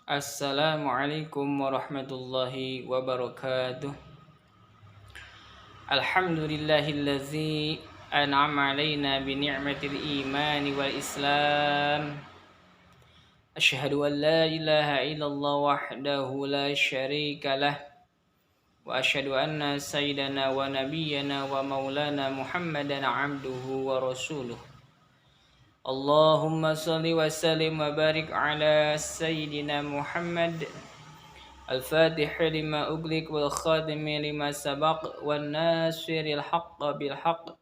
Assalamualaikum warahmatullahi wabarakatuh. Alhamdulillahillazi an'ama alaina bi ni'matil iman wal islam. Asyhadu an la ilaha illallah wahdahu la syarika lah. Wa asyhadu anna sayyidana wa nabiyyana wa maulana Muhammadan abduhu wa rasuluh. Allahumma salli wa sallim wa barik ala sayyidina Muhammad al-fatih lima uglik wal khatimi lima sabaq wan nasiril haqqa bil haqq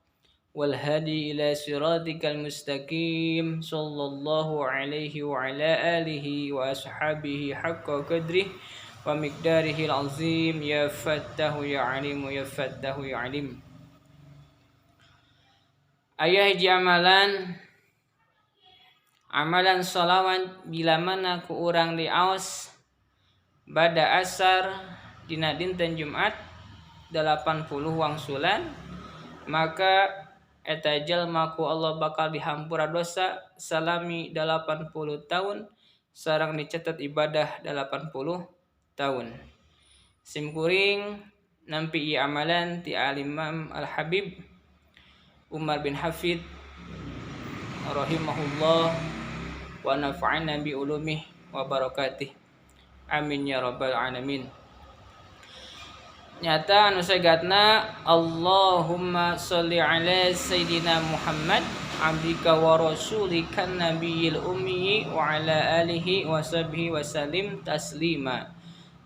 wal hadi ila siratikal mustaqim sallallahu alaihi wa ala alihi wa ashabihi haqqa qadrih wa miqdarihi azim. Ya fattahu ya alimu ya fattahu ya alim. Aya hiji amalan, amalan sholawat, bila mana ku urang diaos bada asar dina dinten Jumat 80 wangsulan, maka eta jalma ku Allah bakal dihampura dosa salami 80 tahun sareng dicatat ibadah 80 tahun. Sim kuring nampi ieu amalan ti Al-Imam Al-Habib Umar bin Hafid rahimahullah wa nafa'ana bi ulumih wa barakatih, amin ya rabbal alamin. Nyata anu segatna, Allahumma sholli ala sayyidina Muhammad abdika wa rasulika nabiyil ummi wa ala alihi wa sahbihi wa sallim taslima.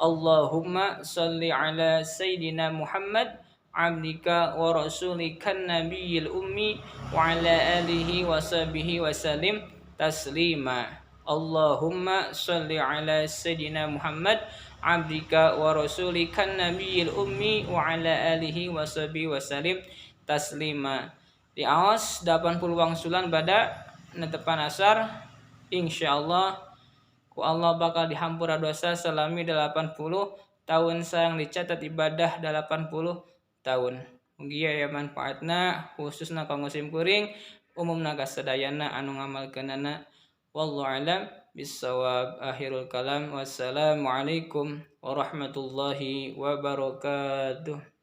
Allahumma sholli ala sayyidina Muhammad abdika wa rasulika nabiyil ummi wa ala alihi wa sahbihi wa sallim taslima. Allahumma sholli ala sayyidina Muhammad abdika wa rasulika nabiyil ummi wa ala alihi wa sahbihi wa sallim taslima. Diaos 80 wangsulan bada netepan asar, insyaallah ku Allah bakal dihampura dosa salami 80 tahun sareng dicatat ibadah 80 tahun. Mugia aya manfaatna, khususna kanggo sim kuring, umumna ka sadayana anu ngamalkeunana. Wallahu alam bissawab. Akhirul kalam, wassalamualaikum warahmatullahi wabarakatuh.